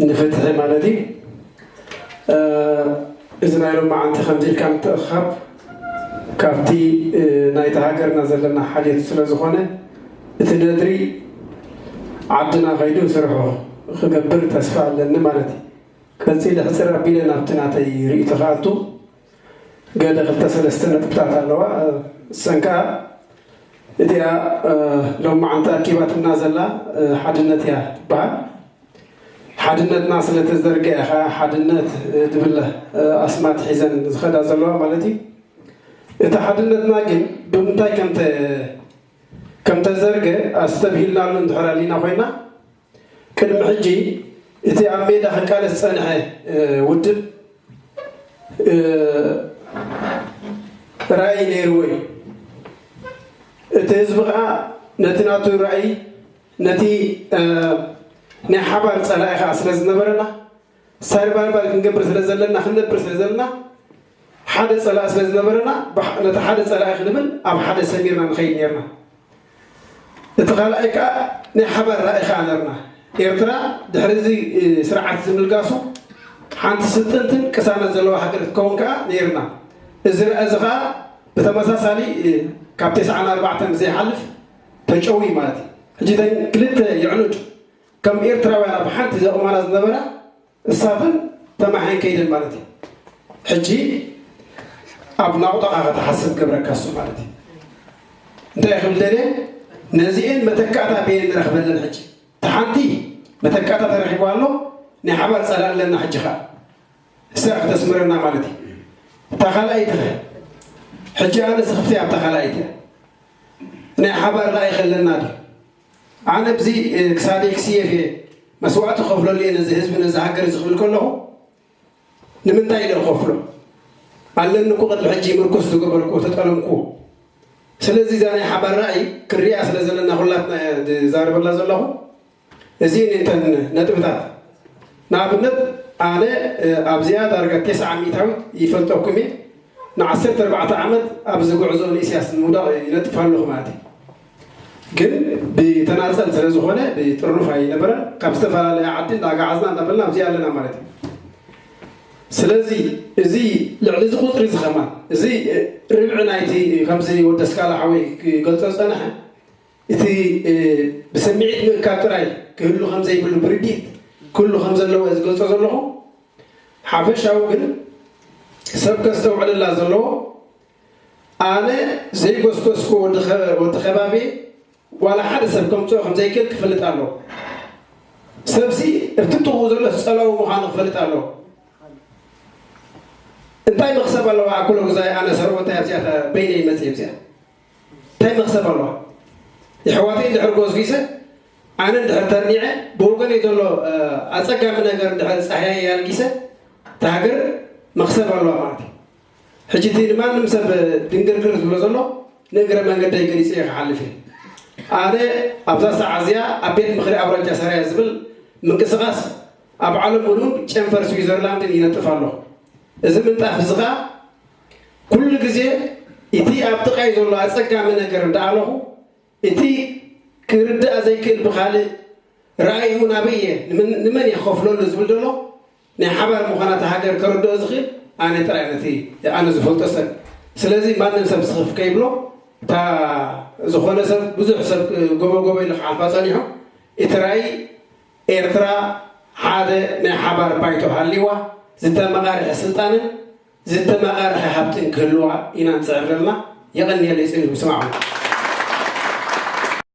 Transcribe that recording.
ንፍትሒ ማለት እዩ። እዚ ናይ ሎማዓንቲ ከምዚ ኢልካ ምትእኻብ ካብቲ ናይታ ሃገርና ዘለና ሓልዮት ስለ ዝኾነ፣ እቲ ነድሪ ዓድና ከይዱ ስርሑ ክገብር ተስፋ ኣለኒ ማለት እዩ። ቀጺለ ሕጽር ኣቢለ ናብቲ ናተይ ርእይቶ ክኣቱ፣ ገለ ክልተ ሰለስተ ነጥብታት ኣለዋ። እሰን ከኣ እቲኣ ሎማዓንቲ ኣኪባትና ዘላ ሓድነት እያ ትበሃል። ሓድነትና ስለ ተዘርግሐ ኸኣ ሓድነት ዝብል ኣስማት ሒዘን ዝኸዳ ዘለዋ ማለት እዩ። እቲ ሓድነትና ግን ብምንታይ ከምተ ከምተዘርገ ኣስተብሂልናሉ እንድሕር ኣሊና ኮይና፣ ቅድሚ ሕጂ እቲ ኣብ ሜዳ ክቃለስ ዝጸንሐ ውድብ ራእይ ነይርዎ እዩ። እቲ ህዝቢ ኸኣ ነቲ ናቱ ራእይ፣ ነቲ ናይ ሓባር ጸላኢ ኸኣ ስለ ዝነበረና፣ ሳርባርባር ክንገብር ስለ ዘለና፣ ክንነብር ስለ ዘለና፣ ሓደ ጸላኢ ስለ ዝነበረና፣ ነቲ ሓደ ጸላኢ ክንብል ኣብ ሓደ ሰሚርና ንኸይድ ነርና። እቲ ካልኣይ ከኣ ናይ ሓባር ራእይ ከኣ ነርና። ኤርትራ ድሕሪ እዚ ስርዓት ዝምልጋሱ ሓንቲ ስልጥንትን ቅሳነት ዘለዋ ሃገር ክትከውን ከኣ ነርና። እዚ ራእይ እዚ ከኣ ብተመሳሳሊ ካብ ተስዓን ኣርባዕተን ዘይሓልፍ ተጨውዩ ማለት እዩ። ሕጂ እተን ክልተ የዕኑድ ከም ኤርትራውያን ኣብ ሓንቲ ዘቑማና ዝነበራ እሳተን ተማሓየን ከይደን ማለት እዩ። ሕጂ ኣብ ናቑጣ ኸኣ ክትሓስብ ገብረካ እሱ ማለት እዩ። እንታይ ክብል ደልየ? ነዚኤን መተካእታ በየን ንረኽበለን? ሕጂ እታ ሓንቲ መተካእታ ተረኺቡ ኣሎ፣ ናይ ሓባር ጸላኢ ኣለና። ሕጂ ኸኣ እሳ ከተስምረና ማለት እዩ። እታ ካልኣይቲ ኸ? ሕጂ ኣነ ስኽፍተይ ኣብታ ካልኣይቲ እያ። ናይ ሓባር ራእይ ከለና ድዩ? ኣነ ብዚ ክሳደይ ክስየፍ እየ፣ መስዋእቲ ክኸፍለሉ እየ ነዚ ህዝቢ ነዚ ሃገር እዚ ክብል ከለኹ፣ ንምንታይ ኢለ ክኸፍሎ? ኣለኒ እኮ ቅድሚ ሕጂ ምርኩስ ዝገበርኩ፣ ተጠለምኩ። ስለዚ እዛ ናይ ሓባር ራእይ ክሪኣ ስለ ዘለና ኩላትና እየ ዝዛረበላ ዘለኹ። እዚ እተን ነጥብታት ንኣብነት ኣነ ኣብዚኣ ዳርጋ ተስዓ ሚእታዊት ይፈልጠኩም እየ። ንዓሰርተ ኣርባዕተ ዓመት ኣብዚ ጉዕዞ ንኢሳያስ ንምውዳቕ ይነጥፍ ኣለኹ ማለት እዩ። ግን ብተናጸል ስለ ዝኾነ ብጥርኑፍ ኣይነበረን። ካብ ዝተፈላለያ ዓዲ እንዳጋዓዝና እንዳበልና ኣብዚኣ ኣለና ማለት እዩ። ስለዚ እዚ ልዕሊ እዚ ቁጽሪ እዚ ከማን እዚ ርብዒ ናይቲ ከምዚ ወደ ስካላ ሓወይ ክገልጾ ዝጸንሐ እቲ ብስምዒት ምእካብ ጥራይ ክህሉ ከም ዘይብሉ ብርዲት ክህሉ ከም ዘለዎ ዝገልጾ ዘለኹ። ሓፈሻዊ ግን ሰብ ከስተውዕለላ ዘለዎ ኣነ ዘይጎስጎስኩ ወዲ ከባቢ ዋላ ሓደ ሰብ ከምፅኦ ከም ዘይክእል ክፈልጥ ኣለዎ። ሰብሲ እቲ ጥቕኡ ዘሎ ፀላዊ ምዃኑ ክፈልጥ ኣለዎ። እንታይ መኽሰብ ኣለዋ ኣኩሎ ግዛይ ኣነ ሰርቦ እንታይ ኣብዚኣ በይነይ መፅእ ኣብዚኣ እንታይ መኽሰብ ኣለዋ? የሕዋተይ እንድሕር ጎስጒሰ ኣነ እንድሕር ተርኒዐ ብወገነይ ዘሎ ኣፀጋሚ ነገር እንድሕር ፃህያይ ኣልጊሰ እታ ሃገር መኽሰብ ኣለዋ ማለት እዩ። ሕጂ እቲ ንማንም ሰብ ድንግርግር ዝብሎ ዘሎ ንእግረ መንገደይ ገሊፀ እየ ክሓልፍ እየ። ኣነ ኣብዛ ሰዓት እዚኣ ኣብ ቤት ምኽሪ ኣውራጃ ሰራየ ዝብል ምንቅስቓስ ኣብ ዓለም ሙሉእን ጨንፈር ስዊዘርላንድን ይነጥፍ ኣለኹ። እዚ ምንጣፍ እዚ ኸዓ ኩሉ ግዜ እቲ ኣብ ጥቓይ ዘሎ ኣፀጋሚ ነገር እንዳኣለኹ እቲ ክርዳእ ዘይክእል ብኻልእ ራእይኡ ናበይ እየ ንመን እየ ክኸፍለሉ ዝብል ዘሎ ናይ ሓባር ምዃና እታ ሃገር ከረድኦ ዝኽእል ኣነ ጥራይ ነቲ ኣነ ዝፈልጦ ሰብ። ስለዚ ማንም ሰብ ስኽፍ ከይብሎ እታ ዝኾነ ሰብ ብዙሕ ሰብ ጎበጎበ ኢሉ ክሓልፋ ጸኒሑ እቲ ራእይ ኤርትራ ሓደ ናይ ሓባር ባይቶ ሃልይዋ ዝተመቓርሐ ስልጣንን ዝተመቓርሐ ሃብትን ክህልዋ ኢና ንጽዕር ዘለና። የቐንየለይ ጽን ምስማዕኩም።